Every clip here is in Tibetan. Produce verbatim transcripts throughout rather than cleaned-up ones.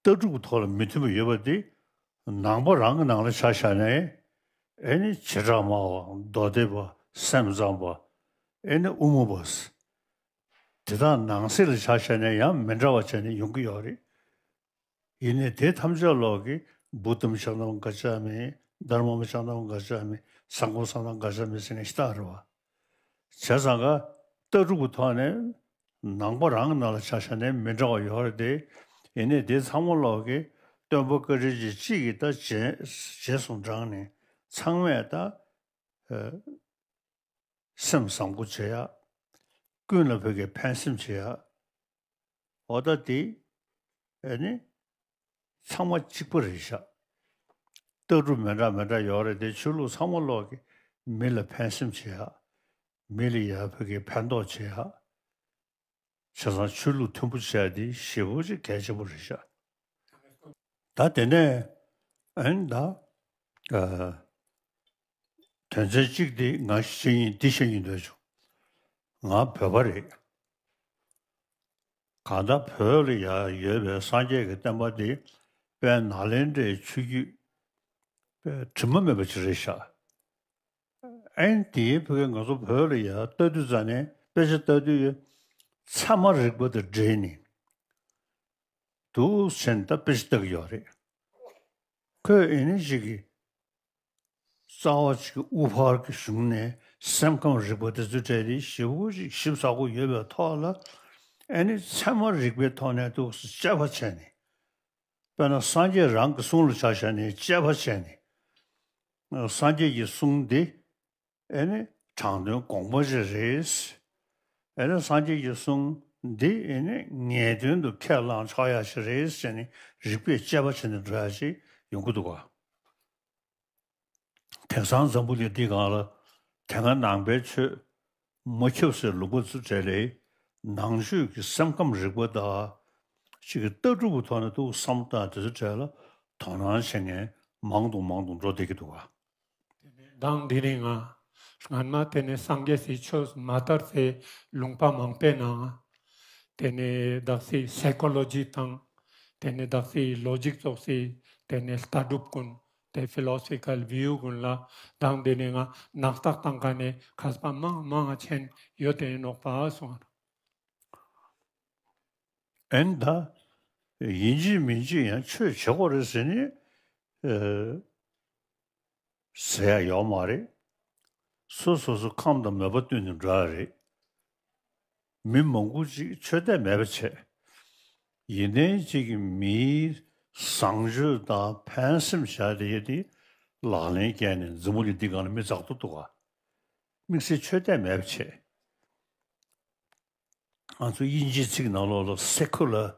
ལྟ་གྲུབ་ཀྱི་ཐོག་ལ་མི་མཐུན་པ་ཡོད་པ་དེ། ནང་པ་རང་གི་ནང་ལ་ཆ་བཞག་ནས། ཨེ་ནི་བྱེ་བྲག་སྨྲ་བ། མདོ་སྡེ་པ། སེམས་ཙམ་པ། ཨེ་ནི་དབུ་མ་པ། དེ་དག་ནང་གསེས་ལ་ཆ་བཞག་ནས་ཡང་མི་འདྲ་བ་བྱས་ནས་ཡོང་གི་ཡོད་རེད། ཡིན་ནའི་དེ་ཐམས་ཅད་ལོག་གི་བུདྡྷམ་ཤཱནྟམ་ག་ཅ་མི། དྷརྨམ་ཤཱནྟམ་ག་ཅ་མི། སངྒྷམ་ཤཱནྟམ་ག་ཅ་མི་ཟེར་ནས་ཤ་སྟག་རེད་བ། བྱས་ཙང་ཀ་ལྟ་གྲུབ་ཀྱི་ཐོག་ནས་ནང་པ་རང་གི་ནང་ལ་ཆ་བཞག་ནས་མི་འདྲ་བ་ཡོད་རེད་དེ། ཡིན་ནའི་དེ་ཚང་མ་ལོག་གི་སྟོན་པ་བཀའ་དྲིན་ཅན་གཅིག་གིས་ད་རྗེས་རྗེས་སུ་འབྲངས་ནས་ཚང་མས་ད། ཨ། སེམས་བཟང་པོ་བྱེད་ཡག་ཀུན་ལ་བོད་ཀྱི་ཕན་སེམས་བྱེད་ཡག་འོ་ད་དེ། ཨེ་ནི། ཚང་མ་གཅིག་པ་རེད་ཤག་ལྟ་གྲུབ་མི་འདྲ་མི་འདྲ་ཡོད་རེད་དེ། ཆོས་ལུགས་ཚང་མ་ལོག་གི་མི་ལ་ཕན་སེམས་བྱེད་ཡག་མི་ལ་ཡར་བོད་ཀྱི་ཕན་ཐོགས་བྱེད་ཡག་བྱས་ཙང་ཆོས་ལུགས་མཐུན་པོ་བྱས་དེ་ཞེ་པོ་ཅིག་གལ་ཆེན་པོ་རེད་ཤག་ད་དེ་ནས་ཨན་ད། ཨ། དོན་ཚན་གཅིག་དེ་ང་བཤད་ཡིན་འདི་བཤད་ཡིན་འདོད་བྱུང་། ང་བོད་པ་རེད། གང་ལྟར་བོད་ལ་ཡ་ཡོད་པའི་སངས་རྒྱས་ཀྱི་བསྟན་པ་དེ་དཔལ་ནཱ་ལེནྡྲའི་ཆོས་བརྒྱུད་དཔེ་དྲི་མ་མེད་པ་ཅིག་རེད་ཤག་ཨན་དེའི་ཕ་གི་ང་ཚོ་བོད་ལ་ཡ་ལྟ་དུས་ཙ་ནས་དཔེ་ཆ་ལྟ་དུས་ཚད་མ་རིག་པ་དང་འབྲེལ་ནས་འདུག་ཟེར་ནས་ད་དཔེ་ཆ་ལྟ་གི་ཡོད་རེད། ཁོས་ཨེ་ནི་ཞིག་གི་རྩ་བ་ཅིག་གི་དབུ་ཕར་གྱི་གཞུང་ནས་སེམས་ཁམས་རིག་པ་དེ་ཚོའི་གྲས་དེ་ཞེ་པོ་ཅིག་ཞིབ་ཚགས་པོ་ཡོད་པའི་ཐོག་ལ། ཨེ་ནི་ཚད་མ་རིག་པའི་ཐོག་ནས་འདུག་སེ་དཔྱད་པ་བྱས་ནས། དཔེར་ན་སངས་རྒྱས་རང་གི་གསུང་ལ་ཆ་བཞག་ནས་དཔྱད་པ་བྱས་ནས། སངས་རྒྱས་ཀྱི་གསུང་འདི་ཨེ་ནི་དྲང་དོན་དགོངས་པ་ཅིག་རེད། ཨེ་ནི་སངས་རྒྱས་ཀྱི་གསུང་འདི་ཨེ་ནི་ངེས་དོན་དུ་ཁས་བླངས་ཆོག་ཡ་ཞིག་རེད་ཟེར་ནས་རིགས་པས་དཔྱད་པ་བྱས་ནས་འགྲོ་ཡ་ཞིག་ཡོང་གི་འདུག་ག་དེང་སང་འཛམ་བུ་གླིང་འདི་སྒང་ལ་དེ་སྔ་ནང་པའི་ཆོས་མ་ཁྱབ་སའི་ལུང་པ་ཚོའི་གྲས་ལ་ནང་ཆོས་ཀྱི་སེམས་ཁམས་རིག་པ་དང་གཅིག་གི་ལྟ་གྲུབ་ཀྱི་ཐོག་ནས་འདུག་བསམ་བློ་བཏང་དེ་ཚོའི་གྲས་ལ་དོ་སྣང་བྱེད་མཁན་མང་དུ་མང་དུ་འགྲོ་བསྡད་ཀྱི་འདུག་ག་དེ་ནས་མདང་འདི་ནས་ང་སྔན་མ་དེ་ནས་སངས་རྒྱས་སི་ཆོས་མ་དར་སའི་ལུང་པ་མང་པོའི་ནང་དེ་ནས་དག་སའི་སའི་ཀོ་ལོ་ཇི་དང་དེ་ནས་དག་སའི་ལོ་ཇིག་ཙོགས་སི་དེ་ནས་ལྟ་གྲུབ་ཀུན་དེ་ཕི་ལོ་སོ་ཕི་ཀལ་བྷིའུ་ཀུན་ལ་མདང་དེ་ནས་ང་ནག་རྟགས་བཏང་ག་ནས་མཁས་པ་མང་མང་ང་ཆེན་ཡོད་དེ་ནོག་པ་སོང་། ཨན་ད། ཡིན་གཅིག་མིན་གཅིག་ཡང་ཆོས་བྱེད་དགོས་རེད་ཟེར་ནས། ཨ། ཟེར་ཡ་ཡོད་མ་རེད། སོ་སོ་སོ་ཁམས་དང་མོས་པ་བསྟུན་ནས་འགྲོ་ཡ་རེད། མི་མང་པོ་ཅིག་ཆོས་དད་མེད་པ་བྱས། ཡིན་ནའི་གཅིག་གི་མིའི་བཟང་སྤྱོད་དང་ཕན་སེམས་བྱ་དེ་ཡ་དེ་ལག་ལེན་བསྐྱལ་ནས་འཛམ་བུ་གླིང་འདི་སྒང་ལ་མི་འཛག་ཏུ་འདུག་ག་དམིགས་བསལ་ཆོས་དད་མེད་པ་བྱས། ང་ཚོ་དབྱིན་ཇིའི་ཚིག་ནང་ལོགས་ལ་སེ་ཁུ་ལར་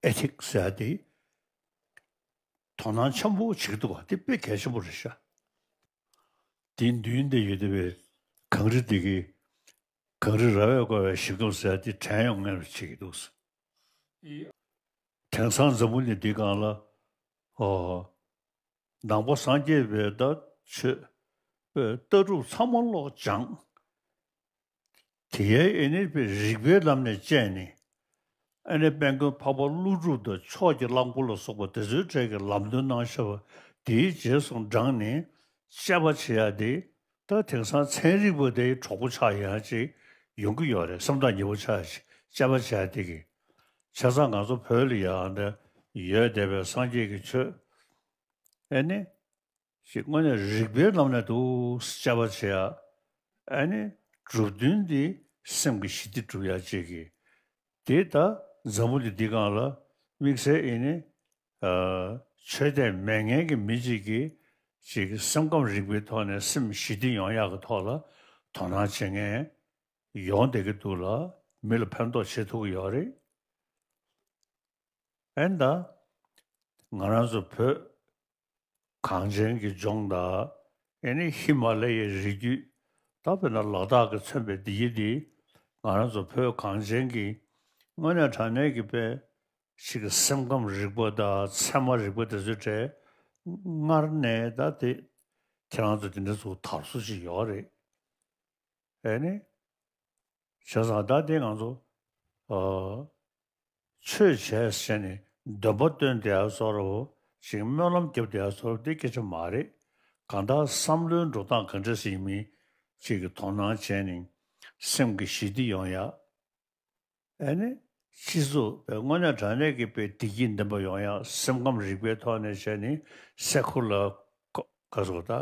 ཨེ་ཐིག་ཟེར་ཡ་དེ་དོ་སྣང་ཆེན་པོ་བྱེད་ཀྱི་འདུག་ག་དེ་དཔེ་གལ་ཆེན་པོ་རེད་ཤག་དེའི་མདུན་དེ་ཡོད་བསྡད་པའི་གངས་རི་དེ་གི་གངས་རི་ར་བས་བསྐོར་བའི་ཞིང་ཁམས་ཟེར་ཡ་དེ་དྲན་ཡོང་ངེས་པ་བྱེད་ཀྱི་འདུག་ཨི། དེང་སང་འཛམ་བུ་གླིང་འདི་སྒང་ལ། ཨོ། ནང་པ་སངས་རྒྱས་པའི་ད་ཆོས་པའི་ལྟ་གྲུབ་ཚང་མ་ལོག་སྦྱངས། དེ་ཡའི་ཨེ་ནི་པའི་རིགས་པའི་ལམ་ནས་དཔྱད་ནས། ཨེ་ནི་དཔལ་མགོན་འཕགས་པ་ཀླུ་སྒྲུབ་དང་ཕྱོགས་ཀྱི་གླང་པོ་ལ་སོགས་པ་དེ་ཚོའི་གྲས་ཀྱི་ལམ་སྟོན་གནང་བཞག་པ་དེའི་རྗེས་སུ་འབྲངས་ནས་དཔྱད་པ་བྱེད་ཡ་དེ། ད་དེང་སང་ཚན་རིག་པ་དེའི་གྲོགས་པོ་ཆགས་ཡ་ཅིག་ཡོང་གི་ཡོད་རེད། སེམས་ཐག་ཉེ་པོ་ཆགས་ཡ་ཅིག་དཔྱད་པ་བྱེད་ཡ་དེ་གི། བྱས་ཙང་ང་ཚོ་བོད་ལ་ཡ་འདི་ཡོད་བསྡད་པའི་སངས་རྒྱས་ཀྱི་ཆོས། ཨེ་ནི། ཞིག་དངོས་གནས་རིགས་པའི་ལམ་ནས་འདུག་དཔྱད་པ་བྱེད་ཡ། ཨེ་ནི། གྲུབ་དོན་འདི་སེམས་ཀྱི་ཞི་བདེ་སྒྲུབ་ཡ་ཅིག་གི། དེ་ད་འཛམ་བུ་གླིང་འདི་སྒང་ལ་དམིགས་བསལ་ཨེ་ནི། ཨ། ཆོས་དད་མེད་མཁན་གྱི་མི་ཅིག་གིས་ཅིག་གི་སེམས་ཁམས་རིག་པའི་ཐོག་ནས་སེམས་ཞི་བདེ་ཡོང་ཡག་གི་ཐོག་ལ་དོ་སྣང་བྱེད་མཁན་ཡོང་བསྡད་ཀྱི་འདུག་ལ། མི་ལ་ཕན་ཐོགས་བྱེད་ཐུབ་ཀྱི་ཡོད་རེད། ཨེ་ད། ང་རང་ཚོ་བོད་གངས་ཅན་གྱི་ལྗོངས་དང་། ཨེ་ནི་ཧི་མ་ལ་ཡའི་རི་རྒྱུད། ད་དཔེར་ན་ལ་དྭགས་ཀྱིས་མཚོན་པའི་འདི་ཡི་འདི། ང་རང་ཚོ་བོད་གངས་ཅན་གྱི་དངོས་གནས་དྲང་གནས་ཀྱི་དཔེ་ཞིག་གི་སེམས་ཁམས་རིག་པ་དང་ཚད་མ་རིག་པ་དེ་ཚོའི་གྲས་སྔར་ནས་ད་དེ་ཁྱེད་རང་ཚོ་དེ་འདྲ་ཚོ་དར་སྲོལ་ཅིག་ཡོད་རེད། ཨེ་ནི། བྱས་ཙང་ད་དེ་ང་ཚོ། ཨ། ཆོས་བྱས་བྱས་ནས་ འདོན་པ་བཏོན་བསྡད་ཡ་བཟོ་འདྲ་བོ་ཞིག་སྨོན་ལམ་བརྒྱབ་བསྡད་ཡ་བཟོ་འདྲ་བོ་དེ་སྐད་ཆ་མ་རེད། གང་ལྟར་བསམ་བློའི་འགྲོ་སྟངས་ག་འདྲ་ཞིག་ཡིན་མིན་ཅིག་གི་དོ་སྣང་བྱས་ནས་སེམས་ཀྱི་ཞི་བདེ་ཡོང་ཡ། ཨ་ནི་སྤྱི་ཚོགས་དངོས་གནས་དྲང་གནས་ཀྱི་དཔེ་བདེ་སྐྱིད་ལྡན་པ་ཡོང་ཡ། སེམས་ཁམས་རིག་པའི་ཐོག་ནས་བྱས་ནས་སེ་ཁུ་ལ་ག་སོགས་ད་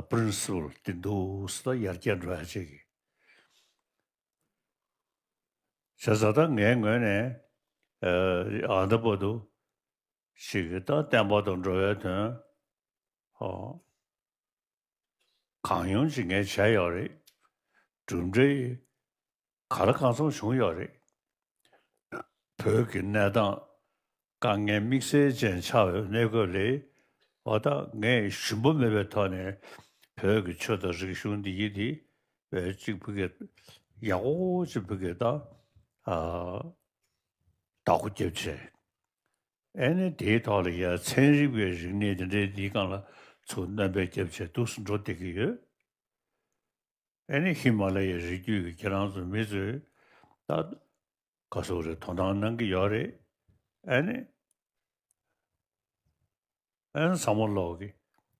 པྲིན་སི་པལ་དེ་འདུག་སེ་ད་ཡར་རྒྱས་འགྲོ་ཡ་ཅིག་གི། བྱས་ཙང་ད་ངའི་ངོས་ནས་ཨ་ད་བར་དུ་ཞིག་གི་ད་བསྟན་པ་དང་འགྲོ་བའི་དོན་ཨོ། གང་ཡོང་ཅིག་ངས་བྱས་ཡོད་རེད། གྲུབ་འབྲས་ག་ལ་གང་འཚམ་བྱུང་ཡོད་རེད། བོད་ཀྱི་གནས་སྟངས་དཀའ་ངལ་དམིགས་བསལ་ཅན་ཆགས་ཡོད་གནས་སྐབས་ལ་འོ་ད་ངས་ཞུམ་པ་མེད་པའི་ཐོག་ནས་བོད་ཀྱི་ཆོས་དང་རིག་གཞུང་འདི་ཡིན་ཏེ་བས་གཅིག་བུ་གི་ཡག་པོ་ཅིག་བུ་གི་ད་ཨ་བདག་པོ་རྒྱབ་བྱས། ཨེ་ནི་དེའི་ཐོག་ལ་ཡ་ཚན་རིག་པའི་རིག་གནས་དེ་འདྲའི་འདིའི་སྒང་ལ་ཚུར་སྣོན་པ་རྒྱབ་བྱས་འདུག་སེ་འགྲོ་བསྡད་ཀྱི་ཡོད། ཨེ་ནི་ཧི་མ་ལ་ཡའི་རི་རྒྱུད་ཀྱི་ཁྱེད་རང་ཚོ་མི་ཚོས་ད་ག་སོག་རེད་དོ་སྣང་གནང་གི་ཡོད་རེད། ཨེ་ནི་ཨེ་ནི་ཚང་མ་ལོག་གི་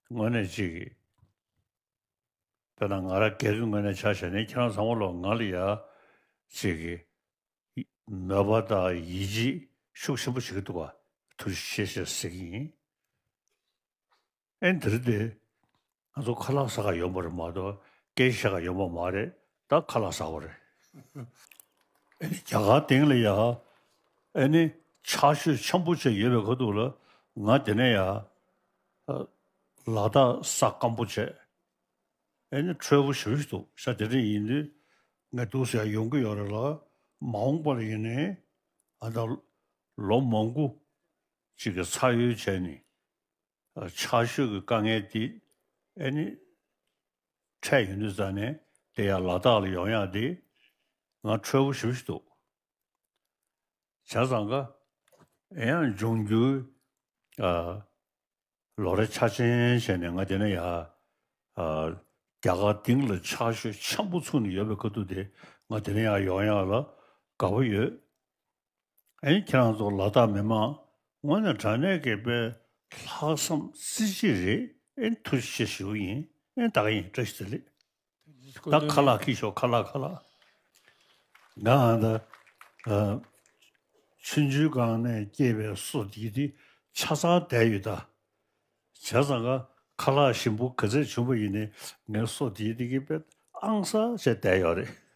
དངོས་གནས་ཅིག་གི་དཔེར་ན་ང་རང་སྒེར་གྱི་ངོས་ནས་ཆ་བཞག་ན་ཁྱེད་རང་ཚང་མ་ལོག་ང་ལ་ཡ་ཅིག་གི་མོས་པ་དང་ཡིད་ཆེས་ཤུགས་ཆེན་པོ་བྱེད་ཀྱི་འདུག་བ། ཐུགས་རྗེ་ཆེ་ཞེས་ཟེར་གྱི་ཡིན། ཨེ་འདིར་དེ་ང་ཚོ་ཁ་ལག་ཟ་ག་ཡོང་པ་རེད་མ་གཏོགས་སྐད་ཆ་བཤད་ག་ཡོང་པ་མ་རེད། ད་ཁ་ལག་ཟ་བ་རེད། ཨེ་ནི་རྒྱ་གར་སྟེང་ལ་ཡ་ཨེ་ནི་ཆར་ཞོད་ཆེན་པོ་བྱས་ཡོད་པའི་ཁ་ཐུག་ལ་ང་དེ་ནས་ཡ་ལ་དྭགས་ས་སྐམ་པོ་བྱས། ཨེ་ནི་འཕྲོད་པོ་ཞེ་པོ་ཞིག་འདུག་ཤ་དེ་འདྲ་ཡིན་དུས་ངས་འདུག་ཟེར་ཡ་ཡོང་གི་ཡོད་རེད་ལ། མ་འོངས་པ་ལ་ཡིན་ནའི་ཨ་ད་ལོ་མང་པོ་ཅིག་གི་ཚ་ཡོལ་བྱས་ནས་ཨ་ཆར་ཞོད་ཀྱི་དཀའ་ངལ་དེ་ཨེ་ནི་འཕྲད་ཡོང་དུས་ཙ་ནས་དེ་ཡང་ལ་དྭགས་ལ་ཡོང་ཡག་དེ་ང་འཕྲོད་པོ་ཞེ་པོ་ཞིག་འདུག་བྱས་ཙང་ཀ་ཨེ་ཡང་འབྱུང་འགྱུར་ཨ་ལོ་རེ་འཆར་ཅན་བྱས་ནས་ང་དེ་ནས་ཡ་ཨ་རྒྱ་གར་སྟེང་ལ་ཆར་ཞོད་ཆེན་པོ་ཚུགས་ནས་ཡོད་པའི་ཁ་ཐུག་དེ་ང་དེ་ནས་ཡ་ཡོང་ཡག་ལ་དགའ་པོ་ཡོད། ཨེ་ཁྱེད་རང་ཚོ་ལ་དྭགས་མི་མང་དངོས་གནས་དྲང་གནས་ཀྱི་དཔེ་ལྷག་བསམ་རྩེ་གཅིག་རེད། ཨེ་ཐུགས་རྗེ་ཆེ་ཞུ་གི་ཡིན། ཨེ་ད་ག་ཡིན་བཀྲ་ཤིས་བདེ་ལེགས། ད་ཁ་ལག་ཁྱེར་ཤོག་ཁ་ལག་ཁ་ལག་ང་ཨ་ད་ཨ་ཆུང་ཆུང་སྒང་ནས་སྐྱེས་པའི་སོ་དེ་དེ་ཆ་ཚང་བསྡད་ཡོད་ད། བྱས་ཙང་ཀ་ཁ་ལག་ཞིམ་པོ་ག་ཚད་བྱུང་བ་ཡིན་ནའི་ངའི་སོ་དེ་དེ་གི་དཔེ་ཨང་ས་བྱས་བསྡད་ཡོད་རེད།